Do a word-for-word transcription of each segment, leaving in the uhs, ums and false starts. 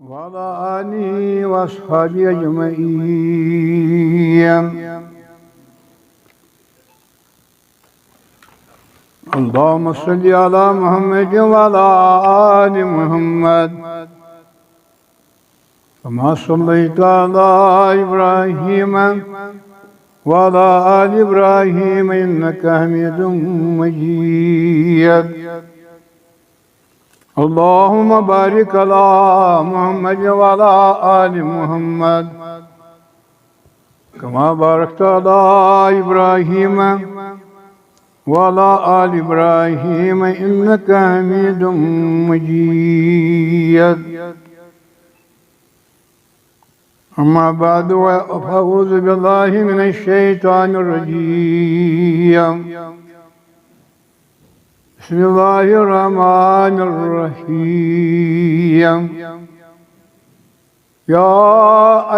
وعلى آله وأصحابه أجمعين. اللهم صل على محمد وعلى آل محمد كما صليت على إبراهيم وعلى آل إبراهيم إنك حميد مجيد. اللهم بارك على محمد وعلى آل محمد كما باركت على إبراهيم وعلى آل إبراهيم إنك حميد مجيد. أما بعد، فأعوذ بالله من الشيطان الرجيم. بسم الله الرحمن الرحيم. يا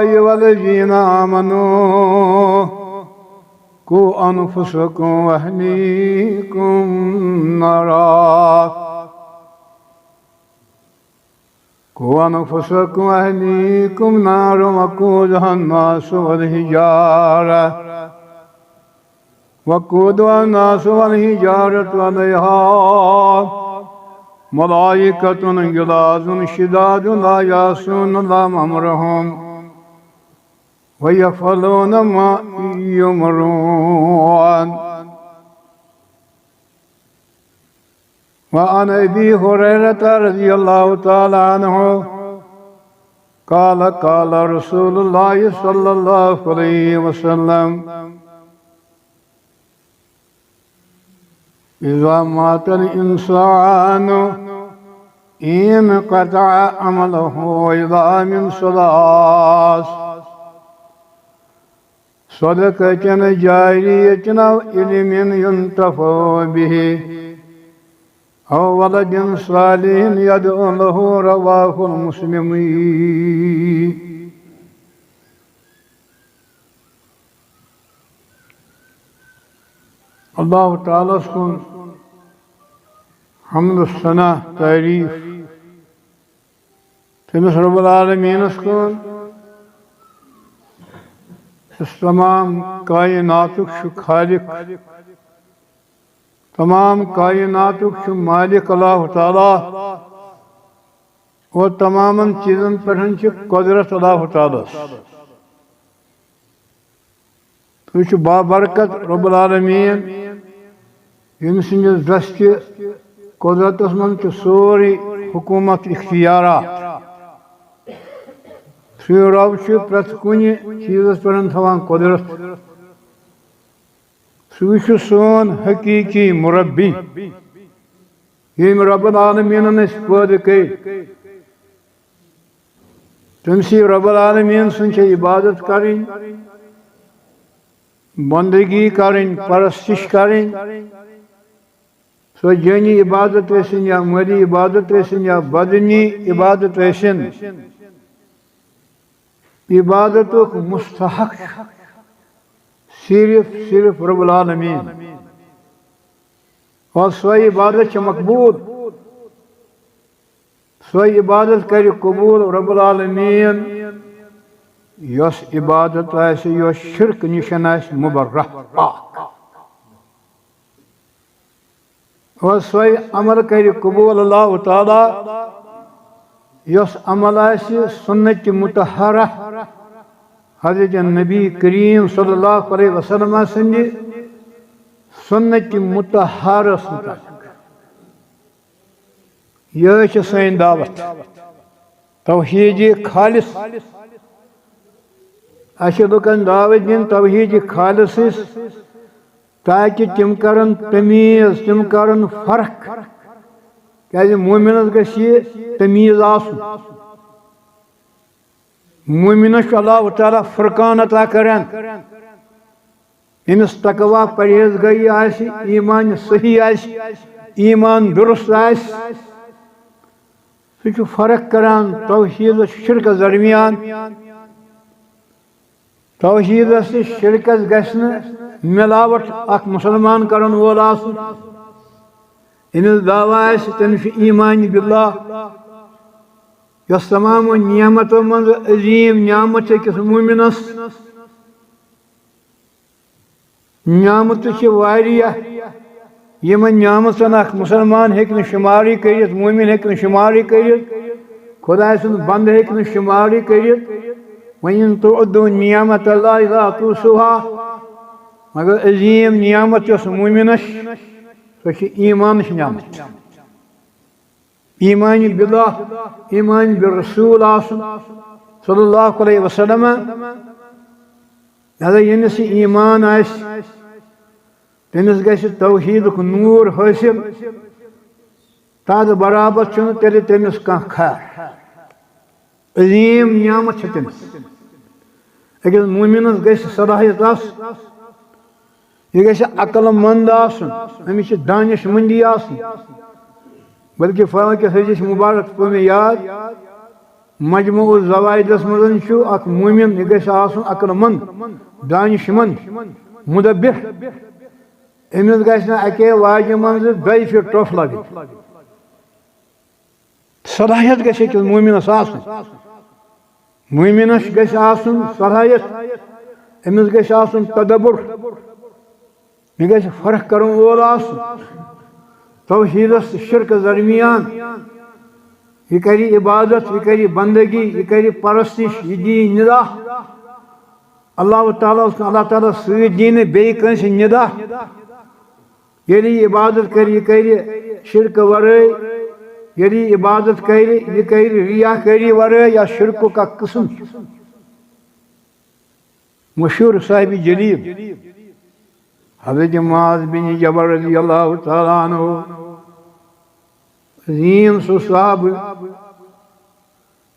أيها الذين آمنوا قوا أنفسكم وأهليكم نارا. قوا أنفسكم وأهليكم نارا وقودها الناس والحجارة، وقودها الناس والحجارة عليها ملائكة غلاظ شداد لا يعصون الله أمرهم ويفعلون ما يؤمرون. وعن أبي هريرة رضي الله تعالى عنه قال: قال رسول الله صلى الله عليه وسلم: إذا مات الإنسان انقطع عمله إلا من ثلاث: صدقة جارية أو علم ينتفع به أو ولد صالح يدعو له. رواه مسلم. اللہ تعالیٰ سُنٛد حمد و ثنا، تعریف، تٔمِس رب العالمیٖنَس کُن، یُس تمام کائناتُک چھُ خالق، تمام کائناتُک چھُ مالک اللہ تعالیٰ، اور تمامن چیٖزن پٮ۪ٹھ چھِ قدرت اللہ تعالیٰ ہَس۔ سُہ چھُ بابرکت رب العالمیٖن، ییٚمہِ سٕنٛدِس دستِ قدرتس منٛز چھُ سورُے حکوٗمت اختیارات۔ سُے رب چھُ پرٛٮ۪تھ کُنہِ چیٖزس پٮ۪ٹھ تھاوان قدرت۔ سُے چھُ سون حقیٖقی مربی، ییٚمۍ رب العالمیٖنن أسۍ پٲدٕ کٔرۍ۔ تٔمۍ سٕے رب العالمیٖن سٕنٛز چھےٚ عبادت کرٕنۍ، بندگی کرٕنۍ، پرستش کرٕنۍ۔ سۄ جٲنی عبادت ٲسِن یا مٲلی عبادت ٲسِن یا بدنی عبادت ٲسِن، عبادتُک مستحق چھُ صرف، صرف رب العالمیٖن۔ اور سۄ عبادت چھےٚ مقبول۔ سۄے عبادت کرِ قبول رب العالمیٖن، یۄس عبادت آسہِ، یۄس شرک نِشن آسہِ مبرہ، پاک۔ اور سۄے عمل کرِ قبول اللہ تعالیٰ، یۄس عمل آسہِ سنت مطہرہ، حضرت نبی کریم صلی اللہ علیہ وسلم سٕنٛدِ سنت مطہرس مُطابق۔ یہِ چھِ سٲنۍ دعوت، توحیٖدِ خالص۔ اَسہِ چھِ لُکن دعوت دِنۍ توحیٖدِ خالصٕچ، تاکہِ تِم کرن تمیٖز، تِم کرن فرق۔ کیازِ مومنس گژھِ یہِ تمیٖز آسُن۔ مومنس چھُ اللہ تعالیٰ فرقان عطا کران۔ ییٚمِس تقوی، پرہیزگٲری آسہِ، ایمان صحیح آسہِ، ایمان درست آسہِ، سُہ چھُ فرق کران توحیٖد تہٕ شرکس درمیان۔ توحیٖدس تہٕ شرکس گژھِ نہٕ ملاوٹ اکھ مسلمان کرن وول آسُن۔ ییٚمِس دعویٰ آسہِ، تٔمِس چھُ ایمان باللہ، یۄس تمام نعمتو منٛز عظیٖم نعمت چھِ أکِس مومنس، نعمتہٕ چھِ واریاہ، یِمن نعمتن اکھ مُسلمان ہیٚکہِ نہٕ شُمارٕے کٔرِتھ، مومِن ہیٚکہِ نہٕ شُمارٕے کٔرِتھ، خۄداے سُنٛد بنٛدٕ ہیٚکہِ نہٕ شُمارٕے کٔرِتھ۔ وَإِن تَعُدُّوا نِعْمَتَ اللَّهِ لَا تُحْصُوهَا۔ مگر عظیٖم نعمت یۄس مومِنس چھِ، سۄ چھِ ایٖمانٕچ نعمت۔ ایمان باللہ، ایمان بالرسول آسُن صلی اللہ علیہ وسلم۔ لہذا ییٚمِس یہِ ایمان آسہِ، تٔمِس گژھِ توحیدُک نوٗر حٲصِل۔ تَتھ برابر چھُنہٕ تیٚلہِ تٔمِس کانٛہہ خیر۔ عظیٖم نعمت چھِ تٔمِس۔ أکِس مومِنَس گژھِ صلاحیت آسٕنۍ۔ یہِ گژھِ عقل مند آسُن، أمِس چھِ دانش مندی آسٕنۍ۔ بلکہ فرماوان کہِ حدیث مبارک پوٚر مےٚ یاد، مجموع الزوائدس منٛز چھُ اکھ مومن، یہِ گژھِ آسُن عقل مند، دانش مند، مدبر۔ أمِس گژھِ نہٕ اَکے واجہِ منٛز دۄیہِ پھِرِ ٹۄپھ لگٕنۍ۔ صلاحیت گژھِ أکِس مومنس آسٕنۍ۔ مومنس گژھِ آسُن صلاحیت، أمِس گژھِ آسُن تدبر، یہِ گژھِ فرق کرن وول آسُن توحیدس تہٕ شرکس درمیان۔ یہِ کرِ عبادت، یہِ کرِ بندگی، یہِ کرِ پرستش، یہِ دِیہِ ندا اللہ تعالیٰ، اللہ تعالیٰ سۭتۍ دِیہِ نہٕ بیٚیہِ کٲنٛسہِ ندا۔ ییٚلہِ یہِ عبادت کرِ، یہِ کرِ شرکہٕ ورٲے، ییٚلہِ یہِ عبادت کرِ، یہِ کرِ ریاکٲری ورٲے یا شرکُک اکھ قٕسم۔ مشہوٗر صاحب جلیل حضرت معاذ بن جبل رضی اللہ تعالیٰ عنہ، عظیٖم سُہ صحابہٕ،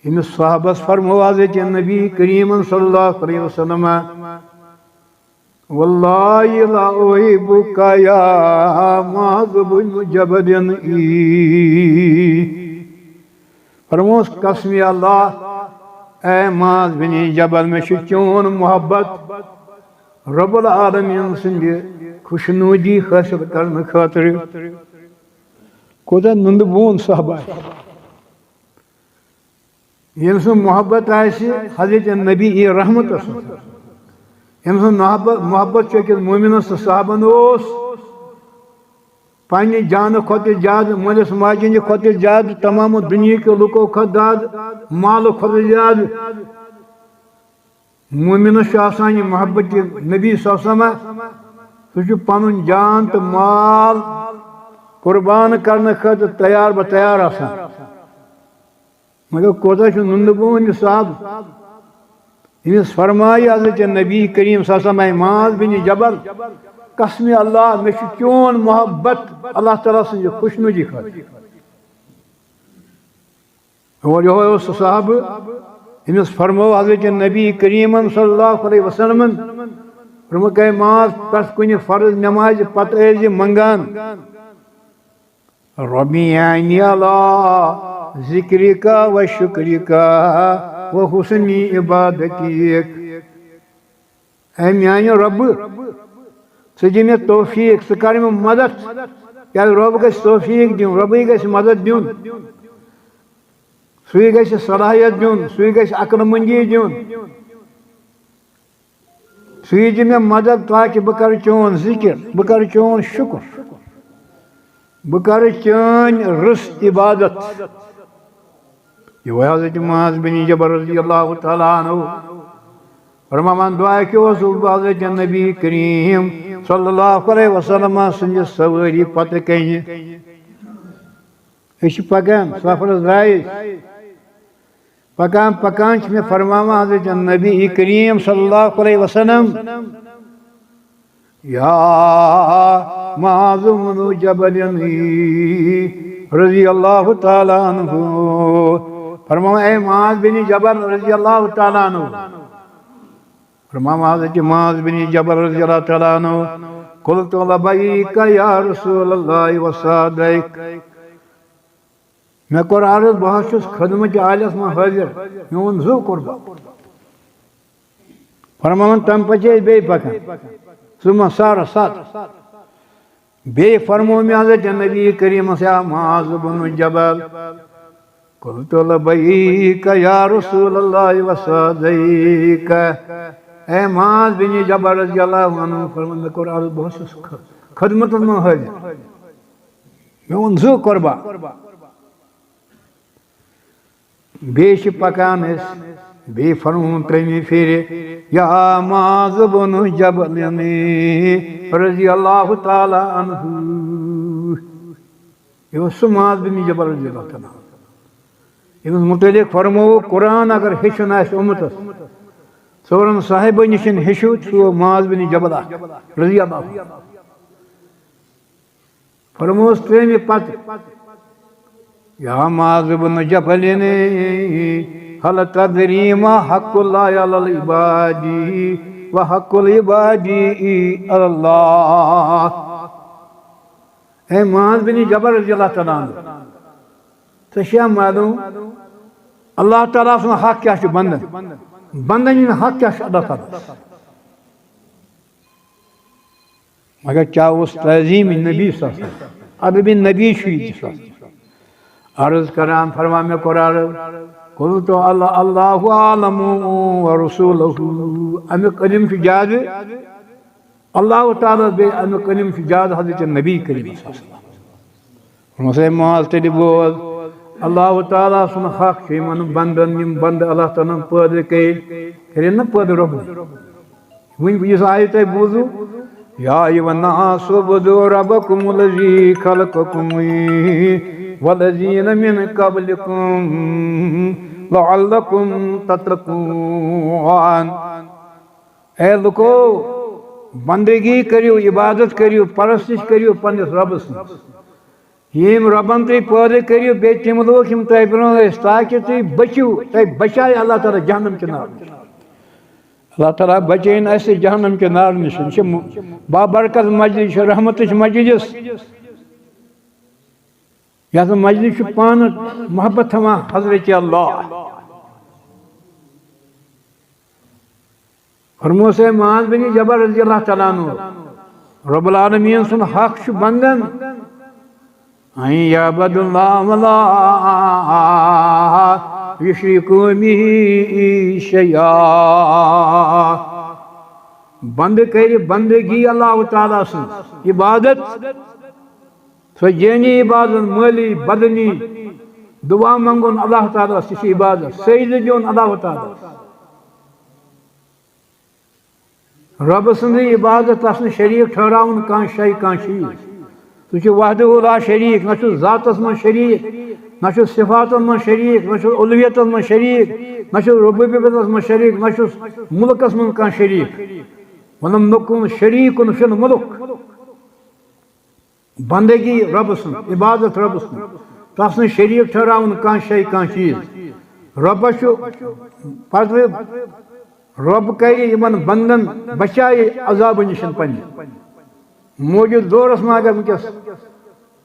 ییٚمِس صحابس فرموو حضرت نبی کریٖمن صلی اللہ علیہ وسلم، واللہ لا احبک یا معاذ بن جبل ای۔ فرموس، قسم اللہ، اے معاذ بن جبل، مےٚ چھُ چون محبت رب العالمین سٕنٛدِ خوشنودی حٲصِل کرنہٕ خٲطرٕ۔ کوٗتاہ نُنٛدٕ بون صحابہ۔ ییٚمۍ سُنٛد محبت آسہِ حضرت نبی رحمتس سۭتۍ، ییٚمۍ سُنٛد محبت، محبت چھُ أکِس مومنس تہٕ صحابن اوس، پننہِ جانہٕ کھۄتہٕ زیادٕ، مٲلِس ماجہِ ہٕنٛدِ کھۄتہٕ زیادٕ، تمام دُنیہکہِ لُکو کھۄتہٕ زیادٕ، مالہٕ کھۄتہٕ زیادٕ۔ مومنس چھُ آسان یہِ محبت نبی صلی اللہ علیہ وسلم، سُہ چھُ پنُن جان تہٕ مال قربان کرنہٕ خٲطرٕ تیار بہ تیار آسان۔ مگر کوتاہ چھُ نُنٛدٕ بون یہِ صاحب، ییٚمِس فرمایہِ حضرت نبی کریم صلی اللہ علیہ وسلم، اے معاذ بن جبل، قسم اللہ، مےٚ چھُ چون محبت اللہ تعالیٰ سٕنٛزِ خوشنودی خٲطرٕ۔ اور یہوے اوس سُہ صحابہٕ، ییٚمِس فرموو حضرت نبی کریمن صلی اللہ علیہ وسلمن، فرموو، اے معاذ، پرٛٮ۪تھ کُنہِ فرض نمازِ پتہٕ ٲسۍ زِ منگان، ربی اعنی علی ذکرک و شکرک و حسن عبادتک۔ اے میانہِ رۄبہٕ، ژٕ دِ مےٚ توفیٖق، ژٕ کر مےٚ مدد، کیازِ رۄب گژھِ توفیٖق دیُن، رۄبٕے گژھِ مدد دیُن، سُے گژھِ صلاحیت دیُن، سُے گژھِ عقل مندی دیُن۔ سُے دِ مےٚ مدد تاکہِ بہٕ کرٕ چون ذکر، بہٕ کرٕ چون شکر، بہٕ کرٕ چٲنۍ رٕژ عبادت۔ یہِ ووٚن حضرت معاذ بن جبل رضی اللہ تعالیٰ عنہ۔ فرماوان، دعا کہِ اوسُس بہٕ حضرت نبی کریم صلی اللہ علیہ وسلم سٕنٛدِ سوٲری پتہٕ کنہِ۔ أسۍ چھِ پکان، سفرس درٛاے أسۍ۔ پکان پکان چھِ مےٚ فرماوان حضرت نبی کریم صلی اللہ علیہ وسلم، یا معاذ بن جبل رضی اللہ تعالیٰ عنہ، فرماوان، اے معاذ بن جبل رضی اللہ تعالیٰ عنہ، فرماوان حضرت معاذ بن جبل رضی اللہ تعالیٰ عنہ، قلت لبیک یا رسول اللہ و سعدیک۔ مےٚ کوٚر عرض، بہٕ حظ چھُس خدمت عالیَس منٛز حٲضِر، میون زُو قۄربان۔ فرماوان، تَمہِ پَتہٕ چھِ أسۍ بیٚیہِ پَکان۔ ثم سار سعد۔ بیٚیہِ فرموو مےٚ حضرت نبی کریٖمَس، یا معاذ بن جبل، قلت لبیک یا رسول اللہ و سعدیک۔ اے معاذ بن جبل رضی اللہ عنہ، فرموو، مےٚ کوٚر عرض، بہٕ اوسُس خ-، خدمتس منٛز حٲضِر۔ مےٚ ووٚن، زٕ قۄربان۔ بیٚیہِ چھِ پکان أسۍ، بیٚیہِ فرمووُن ترٛیٚیمہِ پھِرِ، یا معاذ بن جبل رضی اللہ تعالیٰ عنہ۔ یہِ اوس سُہ معاذ بن جبل رضی اللہ تعالیٰ عنہ۔ ییٚمِس مُتعلِق فرمووُکھ، قرآن اگر ہیٚچھُن آسہِ اُمتس، ژورن صاحبن نِش ہیٚچھِو، سُہ گوٚو معاذ بن جبل اکھ رضی اللہ عنہ۔ فرموس ترٛیٚیمہِ پتہٕ، یا معاذ بن جبل، هل تدری ما حق الله على العباد وحق العباد على الله؟ اے معاذ بن جبل رضی اللہ تعالیٰ عنہ، ژےٚ چھا معلوم اللہ تعالیٰ سُنٛد حق کیٛاہ چھُ بندن؟ بندن ہُنٛد حق کیٛاہ چھُ اللہ تعالیٰ؟ مگر کیا اوس تعظیم نبی صلی اللہ علیہ وسلم؟ ادب نبی چھُ یہِ تہِ صلی اللہ علیہ وسلم۔ عرض کران، فرمان مےٚ کوٚر عرض، قلت اللہ، اللہ عالم و رسولہ، امیُک علم چھُ زیادٕ اللہ تعالیٰ ہس، بیٚیہِ امیُک علم چھُ زیادٕ حضرت نبی کریم صلی اللہ علیہ وسلم۔ فرموس، اے معاذ، تیٚلہِ بوز، اللہ تعالیٰ سُنٛد حق چھُ یِمن بندن، یِم بندٕ اللہ تعالیٰ ہن پٲدٕ کٔرۍ، کٔرِن نہ پٲدٕ رۄبن۔ وۄنۍ یُس آیہِ تۄہہِ بوٗزوٕ، یا ایھا الناس اعبدوا ربکم الذی خلقکم والذین من قبلکم لعلکم تتقون۔ اے لُکو، بندگی کٔرِو، عبادت کٔرِو، پرستش کٔرِو پننِس رۄبس سٕنٛز۔ ییٚمۍ رۄبن تُہۍ پٲدٕ کٔرِو، بیٚیہِ تِم لوٗکھ یِم تۄہہِ برٛونٛہہ ٲسۍ، تاکہِ تُہۍ بٔچِو، تۄہہِ بچایہِ اللہ تعالیٰ جہنم کہِ نارٕ نِش۔ اللہ تعالیٰ بچٲیِن اَسہِ جہنم کہِ نارٕ نِش۔ یہِ چھِ بابرکت مجلس، یہِ چھِ رحمتٕچ مجلس۔ یَتھ مجلس چھُ پانہٕ محبت تھاوان حضرت اللہ۔ فرموس، اے معاذ بن جبل رضی اللہ تعالیٰ عنہ، رب العالمین سُنٛد حق چھُ بندن ان یعبدوا اللہ ولا یشرکوا بہ شیئا۔ بندٕ کرِ بندگی اللہ تعالیٰ سٕنٛز، عبادت، سۄ جٲنی عبادت، مٲلی بدنی، دعا منٛگُن اللہ تعالیٰ ہس، یہِ چھِ عبادت، سجدٕ دیُن اللہ تعالیٰ ہس۔ رۄبہٕ سٕنٛزٕے عبادت، تس نہٕ شریٖک ٹھہراوُن کانٛہہ شے، کانٛہہ چیٖز۔ سُہ چھُ وحدہ لا شریٖک، نہ چھُس ذاتس منٛز شریٖک، نہ چھُس صفاتن منٛز شریٖک، نہ چھُس الوہیتس منٛز شریٖک، نہ چھُس ربوبیتس منٛز شریٖک، نہ چھُس ملکس منٛز کانٛہہ شریٖک۔ ولم یکن شریٖک فی الملک۔ بندگی رۄبہٕ سٕنٛز، عبادت رۄبہٕ سٕنٛز، تس نہٕ شریٖک ٹھہراوُن کانٛہہ شے، کانٛہہ چیٖز۔ رۄبس چھُ پتہٕ رۄب کرِ یِمن بندن بچایہِ عذابہٕ نِش پننہِ۔ موجودٕ دورس منٛز اگر وٕنکیٚس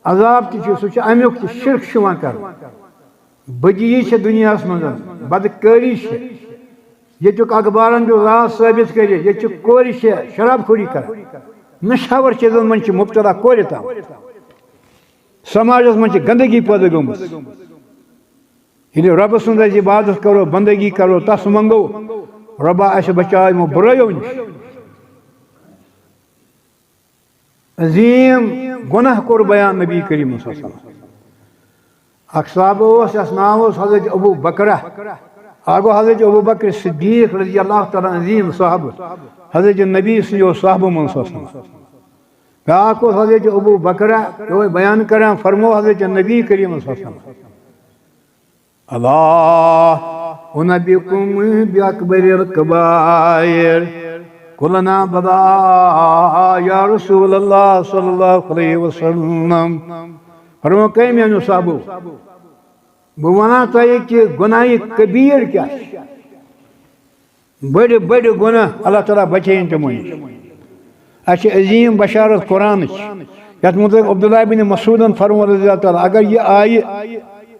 عذاب تہِ چھُ، سُہ چھُ امیُک تہِ، شرک چھُ یِوان کرنہٕ۔ بدی چھِ دُنیاہَس منٛز، بدکٲری چھِ۔ ییٚتیُک اخبارَن دیُت راز ثٲبِت کٔرِتھ، ییٚتہِ چھِ کورِ چھِ شراب خوری کران، نشہٕ آور چیٖزَن منٛز چھِ مُبتلا کورِ تام۔ سماجَس منٛز چھِ گندگی پٲدٕ گٔمٕژ۔ ییٚلہِ رۄبہٕ سٕنٛز أسۍ عبادت کرو، بندگی کرو، تَس منٛگو، رۄبا، اَسہِ بچاو یِمو بُرٲیو نِش۔ عظیٖم گۄناہ کوٚر بیان نبی کریم صلی اللہ علیہ وسلم۔ اکھ صحابہٕ اوس، یَس ناو اوس حضرت ابو بکرہ۔ اکھ گوٚو حضرت ابو بکر صدیق رضی اللہ تعالیٰ عنہ، عظیٖم صحابہٕ، حضرت نبی سٕنٛدِ اوس صحابہٕ منٛز صلی اللہ علیہ وسلم۔ بیٛاکھ اوس حضرت ابو بکرہ، یہِ اوس بیان کران، فرموو حضرت نبی کریم صلی اللہ علیہ وسلم، الا انبئکم باکبر الکبائر؟ قلنا بلی یا رسول اللہ صلی اللہ علیہ وسلم۔ فرموو، کٔمۍ میٛانیو صحابو، بہٕ وَنا تۄہہِ کہِ گۄناہہِ کبیٖر کیٛاہ چھِ؟ بٔڑۍ بٔڑۍ گۄناہ، اللہ تعالیٰ بچٲیِن تِمو نِش۔ اَسہِ چھِ عظیٖم بشارت قرآنٕچ، یَتھ مُتعلِق عبداللہ بن مسعودن فرموو رضی اللہ تعالیٰ، اگر یہِ آیہِ،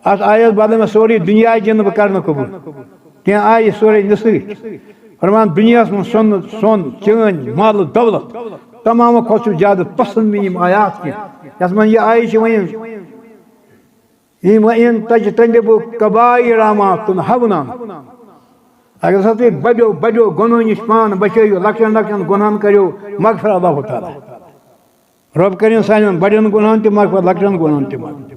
اَتھ آیَس بدلہٕ مےٚ سورُے دُنیا دِنہٕ، بہٕ کَرٕ نہٕ قبوٗل۔ کینٛہہ آیہِ سورُے نہٕ سۭتۍ۔ فرمان، دُنیاہَس منٛز سۄنہٕ، سۄن، چٲنۍ، مال، دولت، تمامو کھۄتہٕ چھُ زیادٕ پسنٛد مےٚ یِم آیات کینٛہہ، یَتھ منٛز یہِ آیہِ چھِ وۄنۍ وَإِن تَجْتَنِبُوا كَبَائِرَ مَا تُنْهَوْنَ عَنْهُ۔ اگر ہسا تُہۍ بڑیو بڑیو گۄنہو نِش پان بچٲیِو، لۄکٹٮ۪ن لۄکٹٮ۪ن گۄنہن کٔرِو مغفرت اللہ تعالیٰ۔ رۄب کٔرِن سانٮ۪ن بڑٮ۪ن گۄنہن تہِ مغفرت، لۄکٹٮ۪ن گۄنہن تہِ مغفرت۔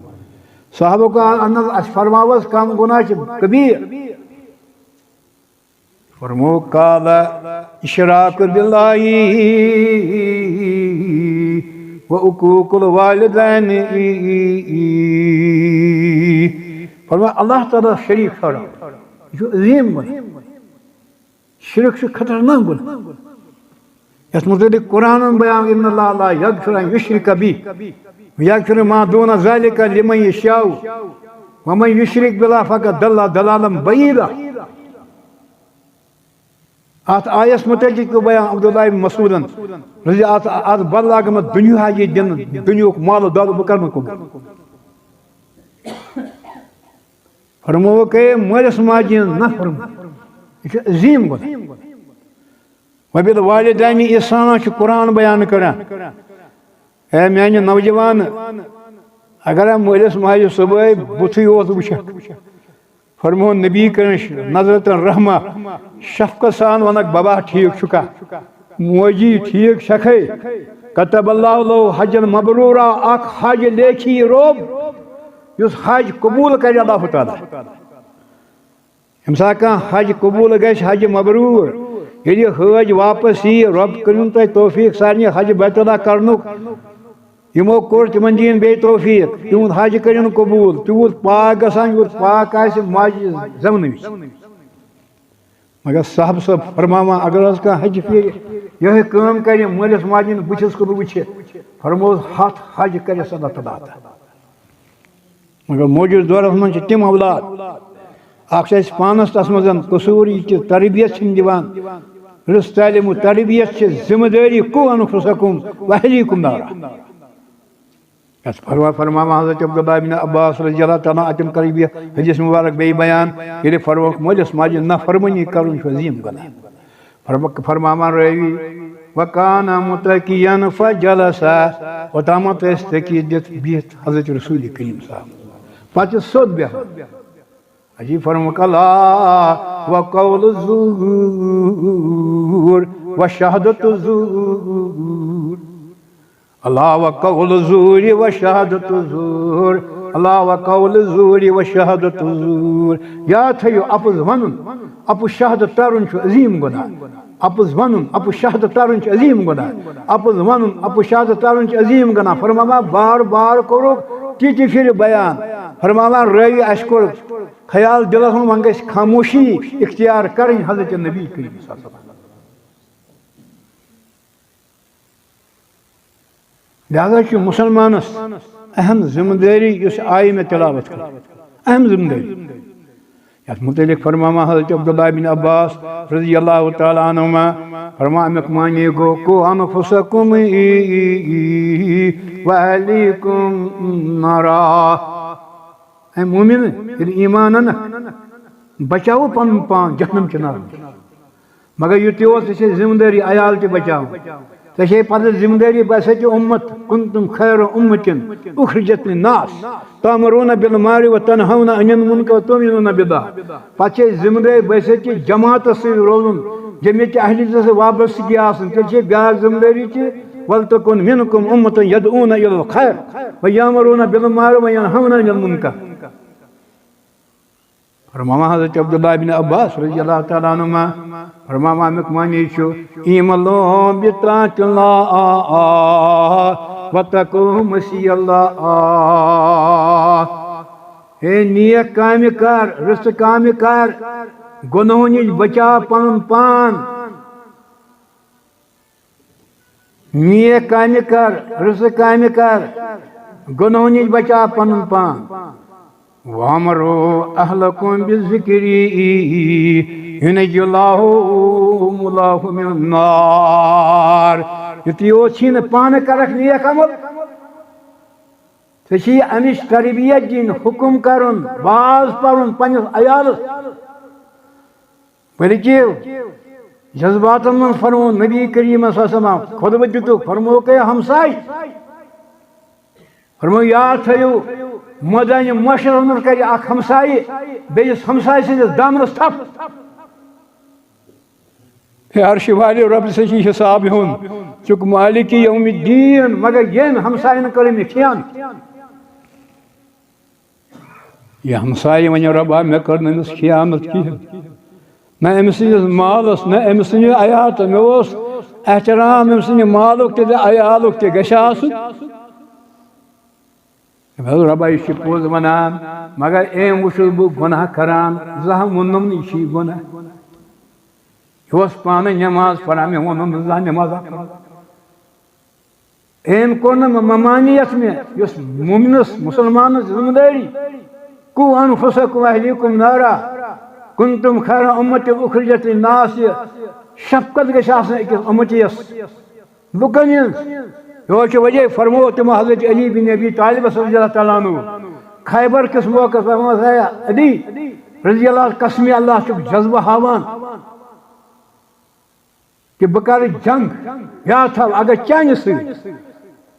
صحابہ کرام اَنَس اَسہِ فرماوس کم گۄناہ چھِ کبیٖر۔ فرمو قال اشراک باللہ و عقوق الوالدین۔ فرمو اللہ تعالیٰ شریک ٹھہراو۔ یہِ چھُ عظیٖم گۄناہ۔ شرک چھُ خطرناک گۄناہ۔ یَتھ مُتعلِق قرآنَن بیان، ان اللہ لا یغفر ان یشرک بہ ویغفر ما دون ذلک لمن یشاء ومن یشرک باللہ فقد ضل ضلالا بعیدا۔ اتھ آیس متعلق تہِ بیان عبداللہ ابن مسعودن رضی اتھ، اتھ بدلہ گٔمٕژ دُنیا یہِ دِنہٕ، دُنیاہُک مال و دولت بہٕ کرٕ نہٕ قبول۔ فرمووُکھ ہے مٲلِس ماجہِ ہٕنٛز نافرمٲنی، یہِ چھُ عظیٖم گۄناہ۔ وبالوالدین احسانا چھُ قرآن بیان کران۔ اے میانہِ نوجوان، اگر مٲلِس ماجہِ صبحٲے بُتھٕے یوت وٕچھکھ، فرموو نبی کرن نظرتن رحمہ، شفقت سان ونکھ، بابا ٹھیک چھُکھا؟ موجی ٹھیک چھکھے؟ کتب اللہ لہو حجا مبرورا، اکھ حج لیکھی رۄب، یُس حج قبول کرِ اللہ تعالیٰ۔ ییٚمہِ ساتہٕ کانٛہہ حج قبول گژھِ، حج مبرور، ییٚلہِ یہِ حٲج واپس ییہِ، رۄب کٔرِن تۄہہِ توفیق سارنٕے حج بیت اللہ کرنُک۔ یِمو کوٚر، تِمن دِیِن بیٚیہِ توفیق، تِہُنٛد حج کٔرِن قبول، تیوٗت پاک گژھان، یوٗت پاک آسہِ ماجہِ زٮ۪ونہٕ وِزِ۔ مگر صاحب صٲب فرماوان، اگر حظ کانٛہہ حج پھیرِ، یِہوٚے کٲم کرِ، مٲلِس ماجہِ ہٕنٛدِ بٕتھِس کُن وٕچھِ، فرمووُس، ہتھ حج کرٮ۪س اللہ تعالیٰ عطا۔ مگر موجودٕ دورس منٛز چھِ تِم اولاد، اکھ چھِ اَسہِ پانس تَتھ منٛز قصوٗر، یہِ تہِ تربیت چھِنہٕ دِوان، رٕژ تعلیٖم و تربیت چھِ ذمہٕ دٲری، قُوا أنفسکم و اہلیکم نارا۔ یَتھ فرما-، فرماوان حضرت عبداللہ بن عباس رضی اللہ تعالیٰ عنہ، اَتٮ۪ن کَرٕ بہٕ حدیث مبارک بیٚیہِ بیان، ییٚلہِ فرمووُکھ مٲلِس ماجہِ نافرمٲنی کَرُن چھُ عظیٖم گۄناہ۔ فرم-، فرماوان رٲوی، وکان متقین فجلس، اوٚتامَتھ ٲسۍ تٔکیہِ دِتھ بِہِتھ حضرت رسول کریم صاحب۔ پَتہٕ چھِ سیوٚد بیٚہوان۔ عجیب فرمووُکھ، الا و قول الزور و شہادت الزور۔ الا و قول الزور و شہادت الزور۔ الا و قول الزور و شہادت الزور۔ یاد تھٲیِو، اپُز ونُن، اپُز شہادت ترُن چھُ عظیٖم گۄناہ۔ اپُز ونُن، اپُز شہادت ترُن چھُ عظیٖم گۄناہ۔ اپُز ونُن، اپُز شہادت ترُن چھُ عظیٖم گۄناہ۔ فرماوان، بار بار کوٚرُکھ تِتہِ پھِرِ بیان۔ فرماوان، رٲوی، اَسہِ کوٚر خیال دِلس منٛز، وۄنۍ گژھِ خاموشی اختیار کرٕنۍ حضرت نبی کریم صلی اللہ علیہ وسلم۔ لہذا چھُ مسلمانس اہم ذمہ دٲری، یُس آیہِ مےٚ تلاوت کٔر، اہم ذمہ دٲری۔ یتھ متعلق فرماوان حضرت عبداللہ بن عباس رضی اللہ تعالیٰ عنہما، فرماوان، امیُک معنی گوٚو، قُوا أنفسکم و اہلیکم نارا۔ اے مومن، ییٚلہِ ایمان انکھ، بچاوو پنُن پان جہنم چہِ نارٕ نِش۔ مگر یُتُے یوت، ژےٚ چھے ذمہٕ دٲری عیال تہِ بچاوٕنۍ۔ ژےٚ چھے پتہٕ ذمہٕ دٲری، بہٕ ہسا چھُس اُمت، کنتم خیر امة اخرجت للناس تأمرون بالمعروف وتنهون عن المنکر وتؤمنون باللہ۔ پتہٕ چھے ذمہٕ دٲری، بہٕ ہسا چھُس جماعتس سۭتۍ روزُن، جمعیت اہلِ سۭتۍ وابستگی آسٕنۍ۔ تیٚلہِ چھے بیٛاکھ ذمہٕ دٲری تہِ، ولتکن منکم امة یدعون الی الخیر ویأمرون بالمعروف وینہون عن المنکر۔ فرماوان حضرت عبداللہ بن عباس رضی اللہ تعالیٰ عنہما، فرماوان، امیُک معنی چھُ، اعملوا بطاعت اللہ واتقوا مخزي اللہ۔ ہے نیک کامہِ کر، رٕژٕ کامہِ کر، گۄنہو نِش بچاو پنُن پان۔ نیک کامہِ کر، رٕژٕ کامہِ کر، گۄنہو نِش بچاو پنُن پان۔ وامروا اہلکم بالذکر ینجکم اللہ من النار۔ یُتُے یوت چھی نہٕ پانہٕ کرکھ نیک عمل، ژےٚ چھی امِچ تربیت دِنۍ، حکم کرُن، واز پرُن پننِس عیالس۔ بلکہ جذباتن منٛز فرموو نبی کریم صلی اللہ علیہ وسلم، خطبہٕ دِتُکھ، فرمووُکھ، اے ہمساے، فرموو، یاد تھٲیِو، مٲدانہِ معاشرس منٛز کرِ اکھ ہمسایہِ بیٚیِس ہمسایہِ سٕنٛدِس دامنس تھپھ۔ ہے عرشہِ والہِ رۄب، ژےٚ چھُے حساب ہیوٚن، ژٕ چھُکھ مالک یوم الدین، مگر ییٚمۍ ہمساین کٔر أمِس خیانت۔ یہِ ہمسایہِ وَنہِ، رۄبا، مےٚ کٔر نہٕ أمِس خیانت کِہیٖنۍ۔ نہ أمۍ سٕنٛدِس مالس، نہ أمۍ سٕنٛدِ عیالس۔ مےٚ اوس احترام أمۍ سٕنٛدِ مالُک تہِ تہٕ عیالُک تہِ گژھِ آسُن۔ مےٚ دوٚپ، رۄبا، یہِ چھِ پوٚز وَنان، مگر أمۍ وٕچھُس بہٕ گۄناہ کران، زانٛہہ ووٚنُم نہٕ یہِ چھِ گۄناہ۔ یہِ اوس پانہٕ نٮ۪ماز پران، مےٚ ووٚنُم نہٕ زانٛہہ نٮ۪مازا پران۔ أمۍ کوٚر نہٕ ممانیت مےٚ، یۄس مومنس، مسلمانس ذمہٕ دٲری۔ قو انفسکم واہلیکم نارا، کنتم خیر امت اخرجت للناس۔ یہِ شفقت گژھِ آسٕنۍ أکِس امتیس، لُکن ہٕنٛز۔ یہِ چھُ وجہ فرموو تِمو حضرت علی بن ابی طالبس رضی اللہ تعالیٰ عنہ۔ خیبر کِس موقعس پٮ۪ٹھ فرموو، "ہے علی رضی اللہ، قسمِ اللہ چھُکھ جذبہٕ ہاوان۔" کہ بہٕ کرٕ جنگ، یاد تھاو، اگر چانہِ سۭتۍ،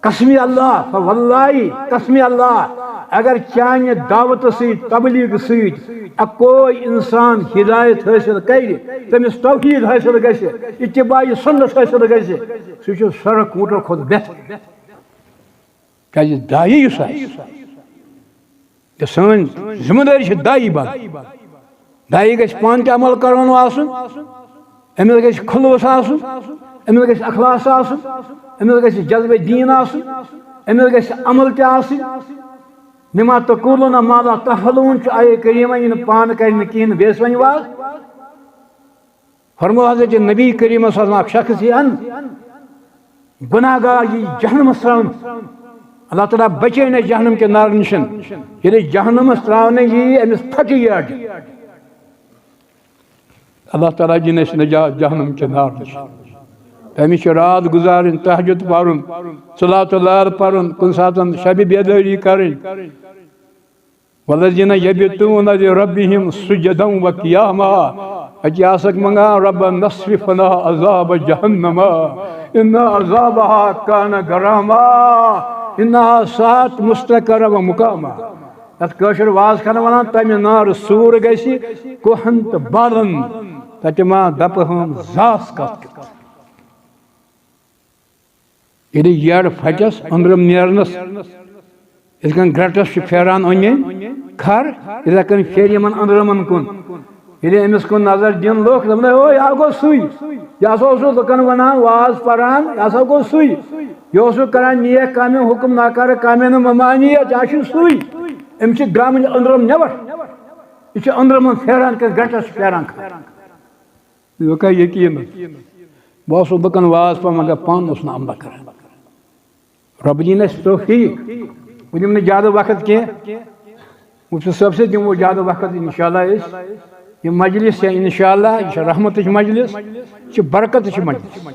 قسمِ اللہ، فواللہ، قسمِ اللہ، اگر چانہِ دعوتہٕ سۭتۍ، تبلیغ سۭتۍ اکوے انسان ہدایت حٲصِل کرِ، تٔمِس توحید حٲصِل گژھِ، اتباع سنت حٲصِل گژھِ، سُہ چھُ سرکھ وُٹر کھۄتہٕ بہتر۔ کیازِ داعی یُس آسہِ، یہِ سٲنۍ ذمہٕ دٲری چھِ داعی بنٕنۍ۔ داعی گژھِ پانہٕ تہِ عمل کرن وول آسُن، أمِس گژھِ خلوص آسُن، أمِس گژھِ اخلاص آسُن، أمِس گژھِ جذبہ دین آسُن، أمِس گژھِ عمل تہِ آسٕنۍ۔ لما تقولون ما لا تفعلون چھُ آیہِ کریمہ، یہِ نہٕ پانہٕ کرِ نہٕ کِہیٖنۍ، بیٚیِس وَنہِ واز۔ فرموو حضرت نبی کریم صلی اللہ علیہ وسلم، اکھ شخص یی ان گناہ گار یی جہنمس تراونہٕ۔ اللہ تعالیٰ بچٲیِن اَسہِ جہنم کہِ نارٕ نِشن۔ ییٚلہِ جہنمس تراونہٕ یی، أمِس پھٹہِ یہِ اڈٕ۔ اللہ تعالیٰ دِن اَسہِ نجات جہنم کہِ نارٕ نِشن۔ تٔمِس چھِ رات گُزارٕنۍ، تہجد پرُن، صلوۃ اللَّہِ پرُن، کُنہِ ساتن شبِ بیدٲری کرٕنۍ۔ والذین یبیتون لربہم سجدا و قیاما۔ اتی آسکھ منگان، ربنا اصرف عنا عذاب جہنم، ان عذابها کان غراما، انها ساءت مستقرا و مقاما۔ یتھ کٲشر واز خانہ ونان، تمہِ نار سوٗر گژھِ کوہن تہٕ بالن، تتہِ ما دپہٕ ہم زاس کتھ کیُتھ۔ ییٚلہِ یٔڈ پھٹٮ۪س أنٛدرم نیرنس، یِتھ کٔنۍ گرٛٹس چھُ پھیران أنٛدۍ أنٛدۍ کھر، یِتھے کٔنۍ پھیرِ یِمن أنٛدرمن کُن۔ ییٚلہِ أمِس کُن نظر دِن لُکھ، دَپن، "او، یہِ ہا گوٚو سُے۔ یہِ ہسا اوسُس لُکن ونان، واز پران، یہِ ہسا گوٚو سُے۔ یہِ اوسُکھ کران نیک کامٮ۪ن حُکم، ناکارٕ کامٮ۪ن ممانعت، یہِ ہا چھُ سُے۔ أمِس چھِ درٛامٕتۍ أنٛدرم نٮ۪بر۔ یہِ چھُ أنٛدرمن پھیران، کِتھ کٔنۍ گرٛٹس چھُ پھیران کھر۔" مےٚ کیٛاہ یقیٖن؟ بہٕ اوسُس لُکن واز پَران، مگر پانہٕ اوسُس نہٕ عملہ کران۔ رۄبہٕ دِیِن اَسہِ توفیٖق۔ بہٕ دِمہٕ نہٕ زیادٕ وقت کینٛہہ۔ مُفتی صٲب سۭتۍ دِمو زیادٕ وقت اِنشاءاللہ أسۍ۔ یہِ مجلس چھےٚ اِنشاءاللہ، یہِ چھےٚ رحمتٕچ مجلس، یہِ چھِ برکتٕچ مجلس۔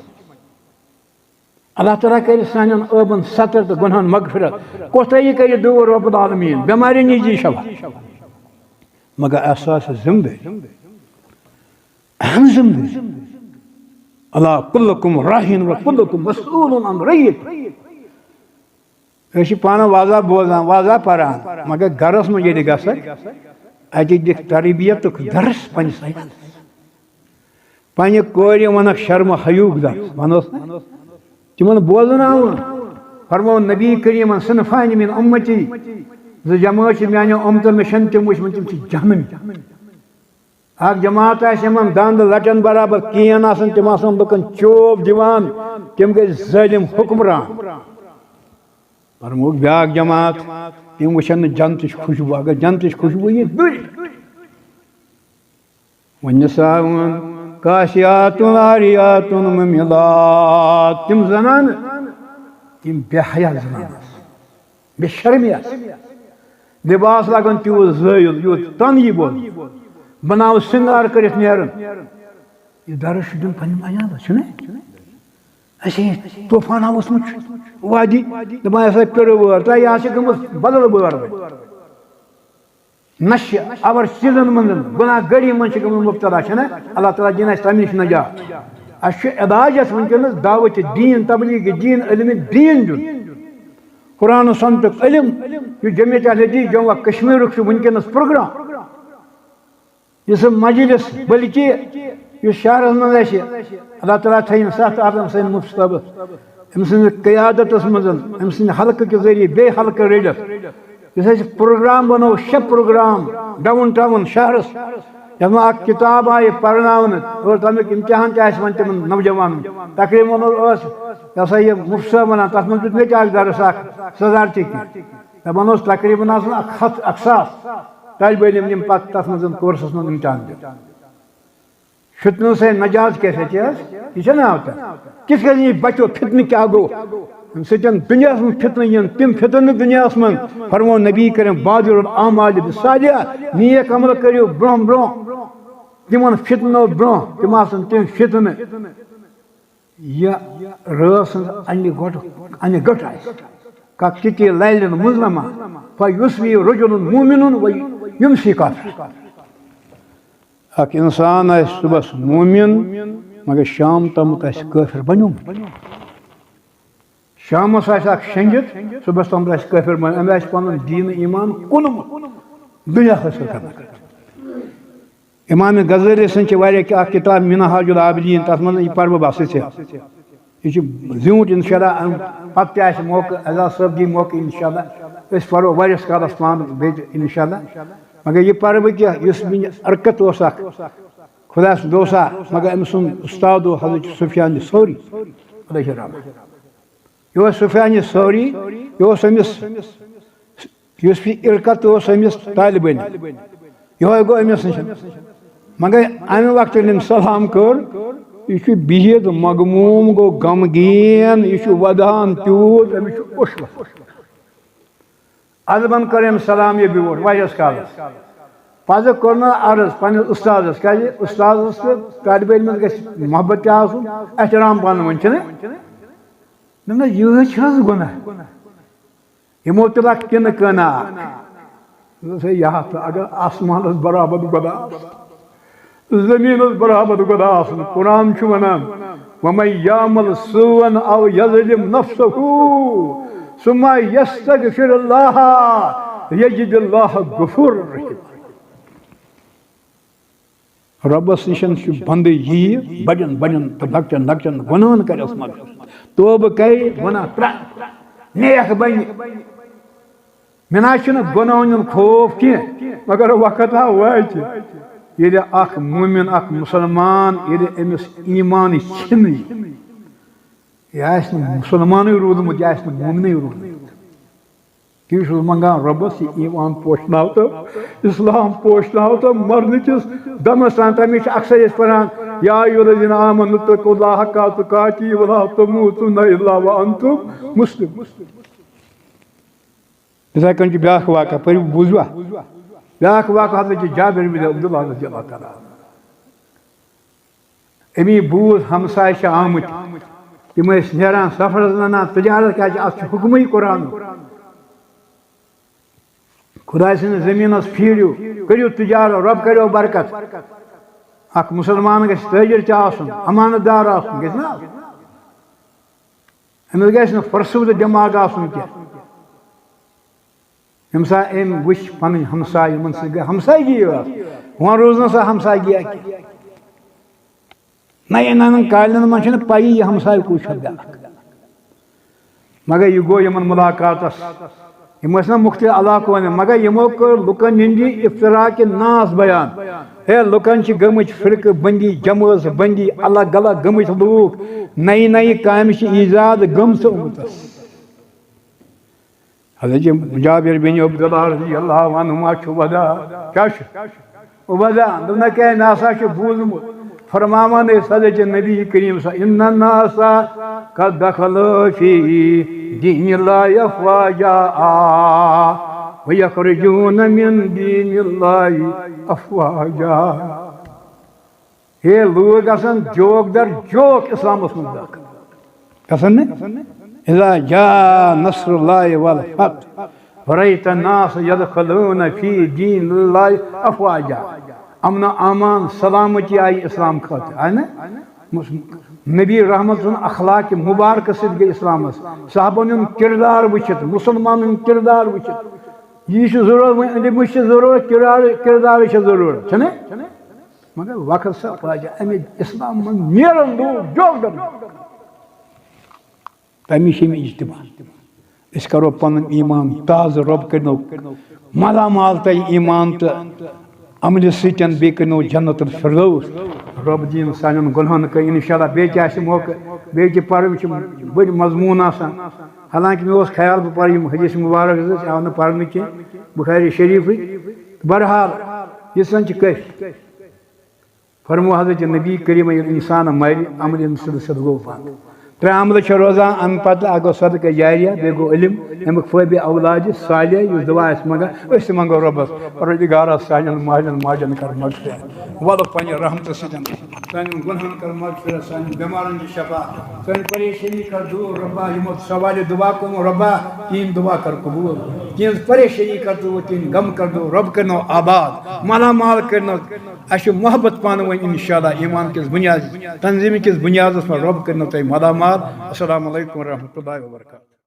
اللہ تعالیٰ کرِ سانٮ۪ن عٲبن ستر تہٕ گۄنہن مغفرت۔ کوتاہی کرِ دوٗر رب العالمین، بٮ۪مارٮ۪ن نِش دی شفا۔ مگر احساس ذمہٕ دٲری، اہم ذمہٕ دٲری۔ الا کلکم راعٍ و کلکم مسئول عن رعیتہ۔ أسۍ چھِ پانہٕ وازا بوزان، وازا پران، مگر گرس منٛز ییٚلہِ گژھکھ، اَتہِ دِکھ تربیتُک درس پننِس عیالس۔ پننہِ کورِ ونکھ شرمہٕ حیوٗک درس، ونس نہ؟ تِمن بوزناوُن۔ فرموو نبی کریمن، "صنفان من امتی"، زٕ جمٲژ چھِ میانہِ امتہٕ، مےٚ چھَنہٕ تِم وٕچھمٕتۍ، تِم چھِ جہنمی۔ اکھ جماعت آسہِ یِمن دند لٹٮ۪ن برابر کین آسان، تِم آسان لُکن چوب دِوان، تِم گٔے ظٲلم حکمران۔ فرمووُکھ بیٛاکھ جماعت، تِم وٕچھن نہٕ جنتٕچ خوشبو، اگر جنتٕچ خوشبو یی دوٗرِ۔ والنساء کاسیات عاریات ممیلات، تِم زنانہٕ، تِم بے حیا زنانہٕ آسہٕ، بے شرمی آسہٕ، لباس لاگان تیوٗت زٲیُل، یوٗت تن یی بوزنہٕ، بناو سِنگار کٔرِتھ نیرُن۔ یہِ درس چھُ دیُن پننٮ۪ن عیالس، چھُنہ؟ اَسہِ یہِ طوفان آو اوسمُت چھُ وادی، دَپان ہسا پیٚرٕ وٲر، تۄہہِ یہِ ہسا گٔمٕژ بدل وٲر وۄنۍ۔ نشہِ، اَور چیٖزن منٛز، گۄناہ گٲری منٛز چھِ گٔمٕتۍ مُبتلا، چھِنہ؟ اللہ تعالیٰ دِیِن اَسہِ تَمہِ نِش نجات۔ اَسہِ چھُ علاج اَتھ وٕنکیٚنَس دعوت دین، تبلیغ دین، علم دین دیُن۔ قرآن و سنتُک علم، یُس جمعیت اہل حدیث جموں و کشمیرُک چھُ وٕنکیٚنَس پروگرام، یُس مجلس، بلکہ یُس شہرس منٛز اَسہِ اللہ تعالیٰ تھٲیِن ستھ عالم سٲنۍ مفتی صٲبس، أمۍ سٕنٛزِ قیادتس منٛز، أمۍ سٕنٛدِ حلقہٕ کہِ ذٔریعہٕ بیٚیہِ حلقہٕ رٔلِتھ، یُس اَسہِ پروگرام بنوو، شےٚ پروگرام ڈاؤن ٹاؤن شہرس، یَتھ منٛز اکھ کِتاب آیہِ پرناونہٕ اور تَمیُک امتحان تہِ آسہِ وۄنۍ تِمن نوجوانن۔ تقریٖباً اوس، یہِ ہسا یہِ مفتی صٲب وَنان، تَتھ منٛز دیُت مےٚ تہِ اکھ درس اکھ صدارتی کہِ۔ دَپان اوس تقریٖباً آسَن اکھ ہَتھ، اکھ ساس طالب علم یِم پتہٕ تَتھ منٛز کورسَس منٛز امتحان دِن۔ فتنہٕ سے نجات کیسے چھِ حظ؟ یہِ چھےٚ نہ آسان۔ کِتھ کٔنۍ یہِ بچو فتنہٕ کیٛاہ گوٚو؟ اَمہِ سۭتۍ دُنیاہَس منٛز فتنہٕ یِن، تِم فتنہٕ دُنیاہَس منٛز، فرموو نبی کریم، بادر الاعمال بالصالحہ، نیک عمل کٔرِو برٛونٛہہ برٛونٛہہ۔ تِمن فتنو برٛونٛہہ، تِم آسَن تِم فتنہٕ۔ یہِ رٲژ سٕنٛز اَنہِ گۄٹہٕ، اَنہِ گٔٹ آسہِ۔ کَتھ کِتی لیلن مظلمہ، فیصبح رجل مؤمن و یمسی کافر۔ اکھ انسان آسہِ صُبحس مومن، مگر شام تامَتھ آسہِ کٲفر بنیومُت۔ شامس آسہِ اکھ شٔنگِتھ، صُبحس تامَتھ آسہِ کٲفر بنیومُت، أمۍ آسہِ پنُن دیٖن ایمان کُنمُت، دُنیا حٲصِل کرنہٕ خٲطرٕ۔ امام غزالی سٕنٛز چھِ واریاہ کینٛہہ، اکھ کِتاب منہاج العابدین، تَتھ منٛز یہِ پَرٕ بہٕ بَسٕے ژےٚ۔ یہِ چھُ زیوٗٹھ، انشاءاللہ، اَمہِ پَتہٕ تہِ آسہِ موقعہٕ، اعزاز صٲب دی موقعہٕ، انشاءاللہ۔ أسۍ پَرو واریاہَس کالَس پانہٕ بیٚیہِ تہِ، انشاءاللہ۔ مگر یہِ پَرٕ بہٕ کینٛہہ، یُس مےٚ یہِ حرکت اوس اکھ، خۄدا سُنٛد دوسا، مگر أمۍ سُنٛد اُستاد اوس حضرت سفیان ثوری علیہ الرحمہ۔ یہِ اوس سفیان ثوری، یہِ اوس أمِس، یُس یہِ عرقت اوس أمِس طالب علم، یِہوٚے گوٚو أمِس نِش۔ مگر اَمہِ وقتہٕ ییٚلہِ أمۍ سلام کوٚر، یہِ چھُ بِہِتھ مغموم، گوٚو غمگیٖن، یہِ چھُ وَدان تیوٗت، أمِس چھُ اوٚش وَسان۔ ادبن کٔر أمۍ سلام یہِ بیوٗٹھ واریاہس کالس۔ پتہٕ کوٚر نہٕ عرض پننِس استادس، کیازِ استادس تہٕ طالب علمس گژھِ محبت تہِ آسُن، احترام پانہٕ ؤنۍ، چھُنہ؟ دوٚپنس، یِہوٚے چھِ حظ گۄناہ؟ یِمو تُل اکھ کِنہٕ کٲنہ اکھ۔ دوٚپُس، ہے، یہِ ہا تہٕ اگر آسمانس برابر گۄناہ آسہِ، زٔمیٖنَس برابر گۄڈٕ آسُن۔ قرآن چھُ وَنان، "وَمَن یَعْمَلْ سُوءًا أَوْ يَظْلِمْ نَفْسَهُ ثُمَّ يَسْتَغْفِرِ اللَّهَ يَجِدِ اللَّهَ غَفُورًا رَحِيمًا۔" رۄبَس نِش چھُ بنٛدٕ یِیہِ بَڑٮ۪ن بَڑٮ۪ن تہٕ لۄکٹٮ۪ن لۄکٹٮ۪ن گۄناہَن کَرٮ۪س مَغفِرَت۔ توبہٕ کَرِ، گۄناہ ترٛٹھ، نیک بَنہِ۔ مےٚ نہ حظ چھُنہٕ گۄناہن ہُنٛد خوف کینٛہہ، مگر وقت ہا واتہِ، ییٚلہِ اکھ مومن، اکھ مسلمان، ییٚلہِ أمِس ایمان چھِنہٕ، یہِ آسہِ نہٕ مسلمانٕے روٗدمُت، یہِ آسہِ نہٕ مومنٕے روٗدمُت۔ تی چھُس منٛگان رۄبس، یہِ ایمان پوشناو تہٕ اسلام پوشناو تہٕ مرنہٕ کِس دمس تام۔ تَمہِ وِزِ چھِ اکثر أسۍ پران، "یا ایھا الذین آمنوا اتقوا اللہ حق تقاتہ ولا تموتن الا وانتم مسلمون۔" یِتھَے کٔنۍ چھُ بیٛاکھ واقعہ، پٔرِو، بوٗزوا؟ بیٛاکھ واقعہ حضرت جابر بن عبداللہ رضی اللہ تعالیٰ عنہ۔ أمی بوٗز، ہمسایہِ چھِ آمٕتۍ، تِم ٲسۍ نیران سفرس، نَنان تجارت کیٛاہ چھِ، اَتھ چھُ حُکمٕے قرآنُک۔ خۄداے سٕنٛدِس زٔمیٖنس پھیٖرِو، کٔرِو تجارت، رۄب کَریو برکت۔ اکھ مُسلمان گژھِ تٲجِر تہِ آسُن، امانت دار آسُن، گژھِ نہ آسُن؟ أمِس گژھِ نہٕ فرسوٗدٕ دٮ۪ماغ آسُن کینٛہہ۔ ییٚمہِ ساتہٕ أمۍ وٕچھ پنٕنۍ ہمسایہِ، یِمن سۭتۍ گٔے ہمسایگی ٲس، وۄنۍ روٗز نہٕ سۄ ہمسایگی کینٛہہ۔ نَیَن نَیَن کالٮ۪ن منٛز چھَنہٕ پَیی یہِ ہمسایہِ کُس چھُ بیٛاکھ۔ مگر یہِ گوٚو یِمن مُلاقاتس۔ یِم ٲسۍ نہ مُختٔلِف علاقو اَنان، مگر یِمو کٔر لُکن ہٕنٛدِ افتراقِ ناس بیان۔ ہے، لُکن چھِ گٔمٕتۍ فرقہٕ بندی، جمٲژ بندی، الگ الگ گٔمٕتۍ لوٗکھ۔ نَیہِ نَیہِ کامہِ چھِ ایجاد گٔمژٕ اُمتس۔ حضرت جابر بن عبداللہ رضی اللہ عنہما چھُ وَدان۔ کیٛاہ چھُ؟ وَدان۔ دوٚپُن، "ہے، مےٚ ہسا چھُ بوٗزمُت۔" فرماوان ٲسۍ حضرت نبی کریم صلی اللہ علیہ وسلم، "ان الناس قد دخلوا فی دین اللہ افواجا و یخرجون من دین اللہ افواجا۔" ہے، لوٗکھ گژھن جوک در جوک اسلامس منٛز دٲخل۔ گژھن نہٕ؟ اذا جاء نصر اللہ والفتح ورأیت الناس یدخلون فی دین اللہ افواجا۔ امن و امان، سلامتی آیہِ اسلام خٲطرٕ، آیہِ نہ؟ نبی رحمت سُنٛد اخلاق مبارکس سۭتۍ گٔے اسلامس۔ صحابن ہُنٛد کردار وٕچھِتھ، مسلمانن ہُنٛد کردار وٕچھِتھ، یہِ چھُ ضروٗرت، وۄنۍ علمٕچ چھِ ضروٗرت، کردار، کردارٕچ چھِ ضروٗرت، چھَنہ؟ مگر وقت سا پاجا، اَمہِ اسلام منٛز نیرن دور جوڑن۔ تَمہِ چھِ یِم اجتماع۔ أسۍ کرو پنُن ایمان تازٕ، رۄب کٔرِنو مالامال تۄہہِ ایمان تہٕ عملہِ سۭتۍ، بیٚیہِ کٔرِنو جنت الفردوس۔ رۄب دِیِن سانٮ۪ن گۄنہَن کٔرۍ انشاءاللہ، بیٚیہِ تہِ آسہِ موقعہٕ، بیٚیہِ تہِ پَرٕنۍ چھِ بٔڑۍ مضموٗن آسان۔ حالانکہ مےٚ اوس خیال بہٕ پَرٕ یِم حدیث مبارک زٕ، ژےٚ آو نہٕ پَرنہٕ کینٛہہ بخاری شریٖفٕے۔ بہرحال، یہِ زَن چھِ کٲفی۔ فرمو حضرت نبی کریم، ییٚلہِ انسان مرِ، عمل انسان سۭتۍ گوٚو بند۔ ترٛےٚ عملہٕ چھِ روزان اَمہِ پتہٕ، اکھ گوٚو صدقہ جاریہ، بیٚیہِ گوٚو علم، اَمیُک فٲیدٕ اولاد صالح، یُس دعا آسہِ منٛگان، أسۍ تہِ منٛگو رۄبس، پروردگارا سانٮ۪ن مالٮ۪ن ماجن کر مغفرت، وَلہٕ پننہِ رحمتہٕ سۭتۍ سانٮ۪ن گۄنہَن کر مغفرت، سانٮ۪ن بٮ۪مارن دِ شفا، سٲنۍ پریشٲنی کر دوٗر رۄبا، یِمو سوالہِ دعا کوٚرمُت رۄبا، تِہِنٛد دعا کر قبوٗل، تِہِنٛز پریشٲنی کر دوٗر، تِہِنٛدۍ غم کر دوٗر، رۄب کٔرنو آباد، مالا مال کٔرنو۔ اَسہِ چھُ محبت پانہٕ ؤنۍ، انشاءاللہ، ایمان کِس بُنیادس، تنظیٖم کِس بُنیادس پٮ۪ٹھ۔ رۄب کٔرنو تۄہہِ مالا مال۔ السلام علیکم ورحمۃ اللہ وبرکاتہ۔